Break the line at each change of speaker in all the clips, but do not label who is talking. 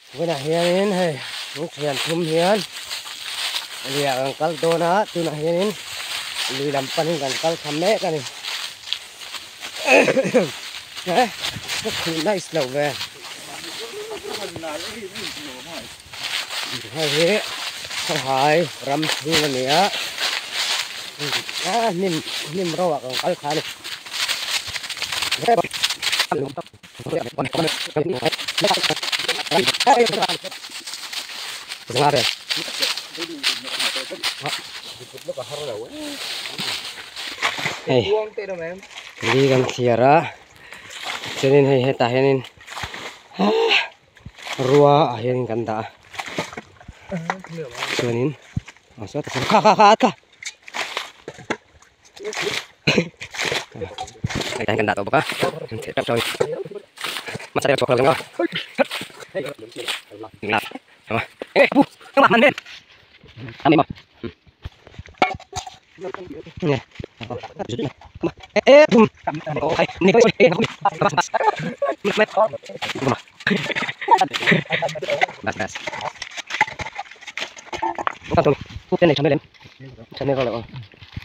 Tunah hianin hei lung thian thum hian lui ah kan kal dawn a tunah hianin lui lam panin kan kal thla mek a ni he ka khuh nice loh ve hei hi khawhai ram chhung a ni a a hnim hnim ro ah kan kal thla a ni. Hei li kan thliar a chuanin hei hetah hianin rua ah hianin kan dah a chuanin kha kha kha. Kan dah tawh bawk a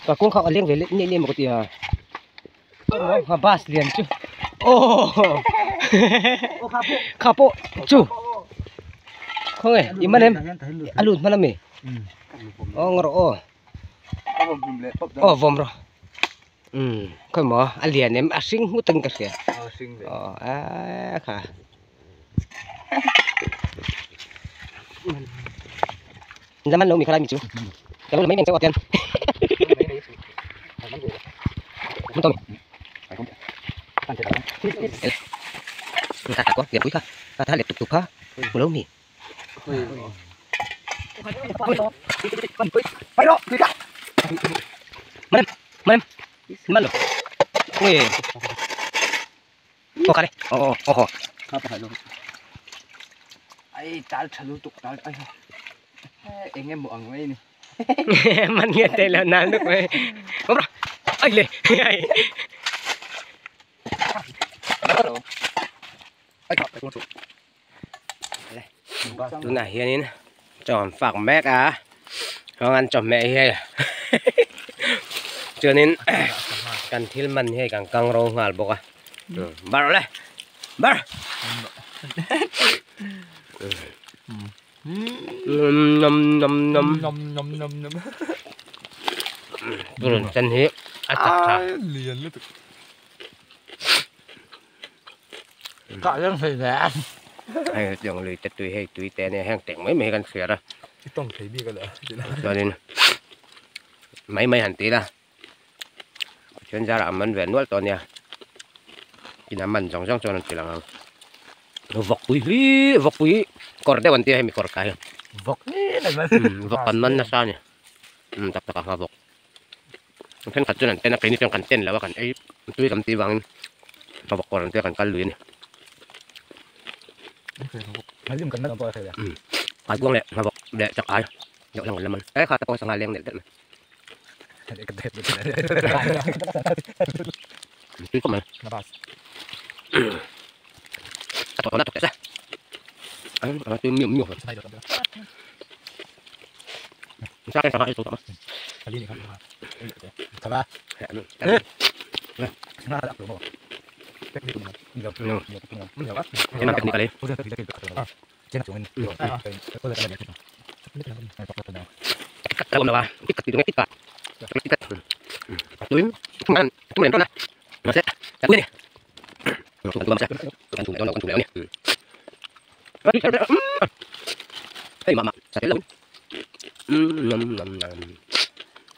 Ka kawng kha a leng ve leh nge nge maw ka ti a ha bus lian chu aw kha pawh chu khawnge i man em a lut hman ami aw ngaw rawh aw aw vawm rawh umm khawi maw a lian em a hring hmut ang ka hria aw a kha. Zaman lo mi khalai mi chu ka lo la mai meng chauh a tian mun tawm ta ta ko lian pui kha ta tha let tuk tuk kha mu lo mi manem manem man lo ui Aw kha le aw aw aw haw.
Kha pakhat lo. Ai tal tha lutuk tal ai ha. Eng emaw ang mai ni.
Man nge te lo nan luk mai. Awm rawh. Ai le. Ai. Tunah hianin chaw an fak mek a heng an chawhmeh hi hei chuanin kan thil man hi hei kan kang ro nghal bawk a bar le bar nom nom nom
nom nom nom nom
purun sen hi a chak tha
lian lutuk Kah reng thei ve.
Hei tiang lui te tui hei tui te ania heng teng mai mai hi kan hriat a.
I tawng thei bik a le.
Chuanin mai mai han ti ila Pathian zarah a man ve nual tawh ania. Tin a man zawng zawng chuan an ti lang ang. Vawkpui hi vawkpui kawr deuh an tia hemi kawr kai hi.
Vawk ni an man.
Vawk an man nasa a ni. Tak tak a hma vawk. Thenkhat chuan an ten a keini chuan kan ten lo a kan ei tui kan tih vangin vawk kawr ang te kan kal lui a ni. Kaikuang leh vawk leh chak ai deuh lang kan la man e kha te pawh sangha leng nelh delh mai. Tui khawp mai. A thawk a thawk teh se. A tui miau miau.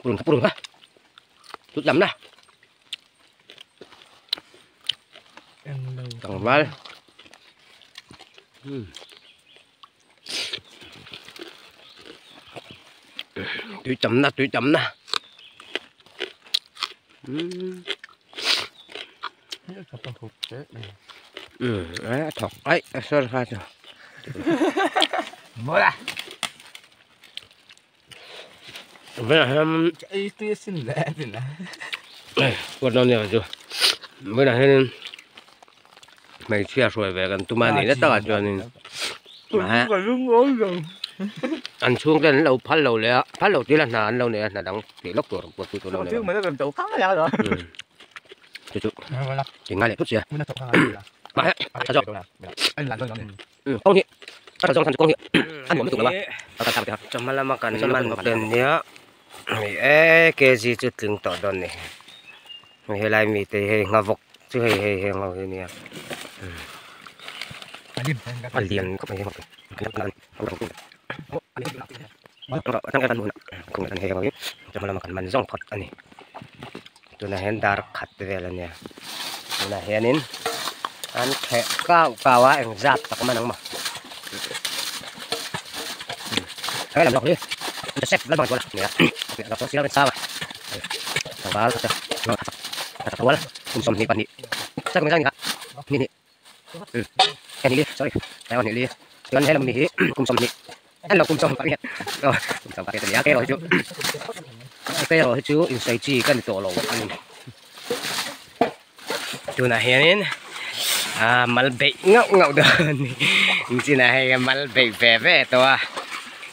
Purun kha purun kha tut lam na tlangval tui tam na tui tam na a thawk aih a sawn kha chu Velah hian velah hianin hmeichhia hruai ve kan tum a ni na takah chuanin. An chhungte an lo phal lo leh a, phal lo tih la hna an lo nei a, hna dang tih lawk tur buatpui tur an lo nei a. Chu chu tingai leh phut sia. Mahse a tha zawk. Kawng hi a tha zawng chhan chu kawng hi a nuam lutuk lo a, a kal thlak te kha. Chawhma lama kan man ten nia hei e kg chu tling tawh dawn ni. Helai mite hi hei nghavawk chu hei hei heng ho hi nia a lian khawp mai hei chawhma lama kan man zawng phawt a ni tunah hian dar khat vel a nia tunah hianin an kheh kau kau a engzat tak man ang maw Tunah hianin ah mal beih ngauh ngauh dawn a ni chinah hei a mal beih ve ve tawh a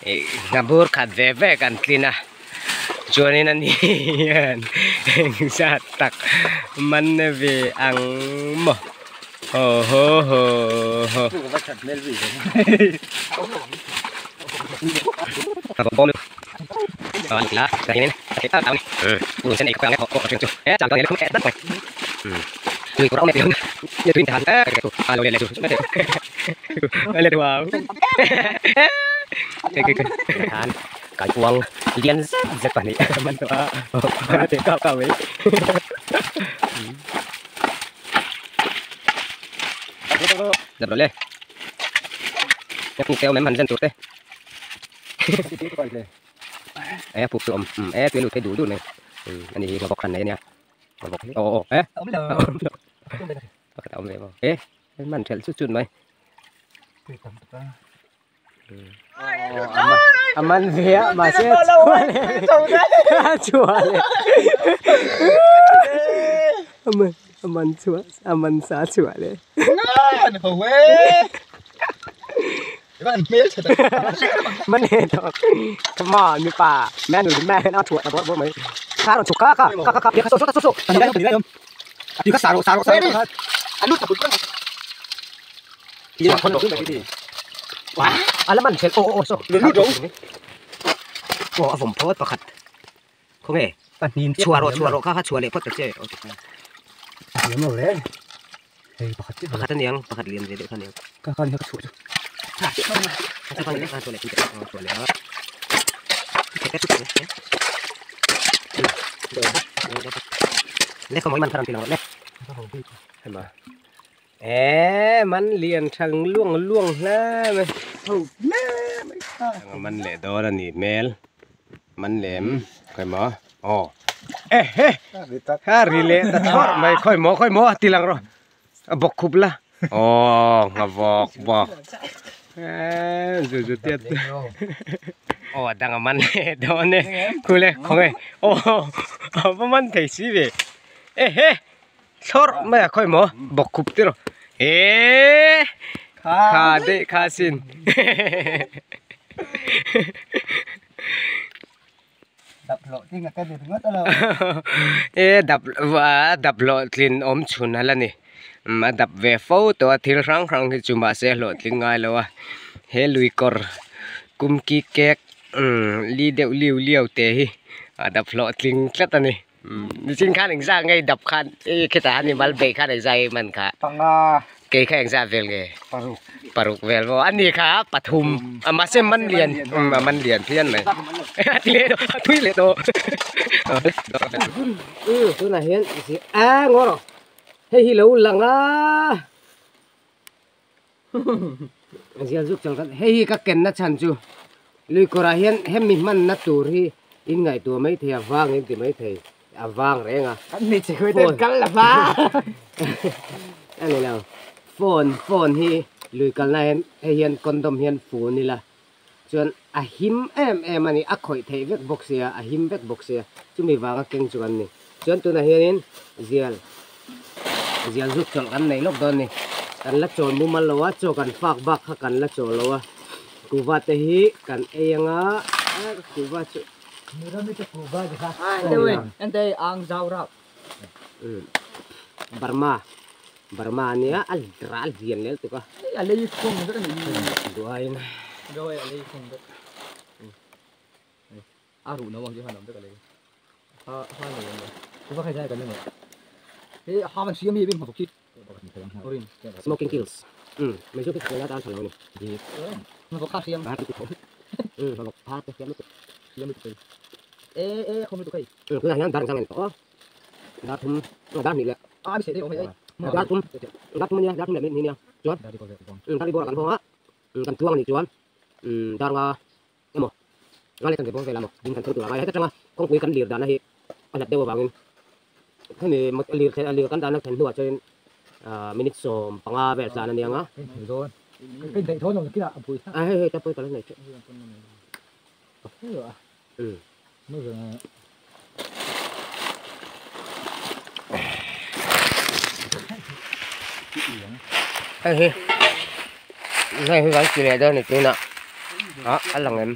ih hnabur khat ve ve kan tlin a chuanin ani hian eng zat tak man ve ang maw haw haw haw haw. E puk chu awm e tui lut phei duh duh mai ani hi ngawk hran nei ania ngawk hi aw aw e awm lo pakhat a awm ve maw e man thelh chut chut mai a man ve a mahse a chhuah leh a man a man chhuah a man sa chhuah leh. Man he to come on mi pa man nu man a thuah ta bawr bawr mai kha rawn chhuk kha kha kha kha kha so so so so kha sa ro sa ro sa ro a la man ṭhelh aw aw saw aw a vawm phawt pakhat khawnge chhuah rawh chhuah rawh kha kha chhuah leh phawt ta che Pakhat a niang, pakhat lian ve deuh kha aniang. Ka khan ka chhuah chu. Ka khan ka chhuah leh ka chhuah leh a. Le khaw man tharam ti lang le. Hema. E man lian thang luang luang hle mai. Ho hle mai. Man leh dawn ani hmel. Man lem khawi maw aw ehe kha ri leh ta thlawrh mai khawi maw khawi maw a ti lang rawh a bawk khup la aw ngha vawk bawk eee zu zu tiat aw a dang a man leh dawn e khule khawnge aw a va man thei si ve ehe thlawrh mai a khawi maw bawk khup te rawh eee kha daih kha sin.
Dap hlawh tling a ka ni ringawt a lo.
E dap a dap hlawh tlin awm chhun a la ni. A dap ve fo tawh a thil hrang hrang hi chu mahse hlawh tling ngai lo a. He lui kawr kum ki kek li deuh liu liau te hi a dap hlawh tling tlat a ni. Nichin khan engzah nge dap khan i khitah ani mal beih khan engzah nge man kha?
Panga.
Kei kha engzah vel nge?
Paruk.
Paruk vel maw? Ani kha pathum. A mahse man lian a man lian phian mai. A ti leh tawh a thui leh tawh. Tunah hian a ngaw rawh hei hi lo lang a. Zial zuk chang khan hei hi ka kenna chhan chu lui kawrah hian hemi hmanna tur hi in ngaihtuah mai thei a vang in ti mai thei a vang reng a
Kan hmeichhe khawi ten kal la va
a ni lo phone phone hi lui kalna hian hei hian condom hian fun ila chuan a him em em a ni a khawih theih vek bawk sia a him vek bawk sia chumi vanga keng chu kan ni chuan tunah hianin zial zial zuk chawlh kan neih lawk dawn a ni kan la chawl mumal lo a chaw kan fak bak kha kan la chawl lo a. Kuhva te hi kan ei anga kuhva chu Burma Burma ania a ral lian lel tuk a duaiin
a ruh no ang chu han awm vek a lei ha ha nei ang kuhva khai zai kan ni he ha man siam hi bim hmawk chi orin
smoking kills um mei chu khi la tan thalo ni
hmawk kha siam
um hmawk kha te siam lutuk
siam lutuk e e khom lutuk hei
um tunah hian dar ang chang a ni tawh dar thum dar hnih leh
a mi seh deuh awm hei
dar thum dar thum ania dar thum leh hnih ania chuan um dar hi bawrah kan hawng a um kan tluang a nih chuan um dar nga emaw nga leh chanve bawr vel a maw ding kan theng tur a ngai a heta tanga kawngpui kan lir dahna hi a hlat deuh avangin hemi lir thlen lir kan dahna thlen hnuah chuan ah minute 15 vel tlan a niang a a hei hei ta pawh ka la nei teuh um hei hi hei hi kan ti leh dawn a ni tunah ah a lang em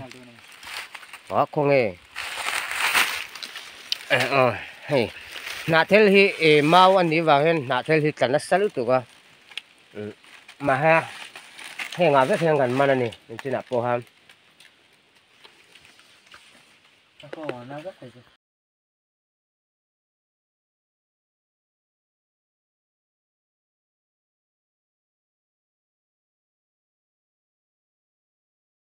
ah khawnge eh aw hei hnahthel hi ih mau a nih vang hian hnahthel hi tla nasa lutuk a mahse heng ah vek hian kan man a ni engtinah pawh khan.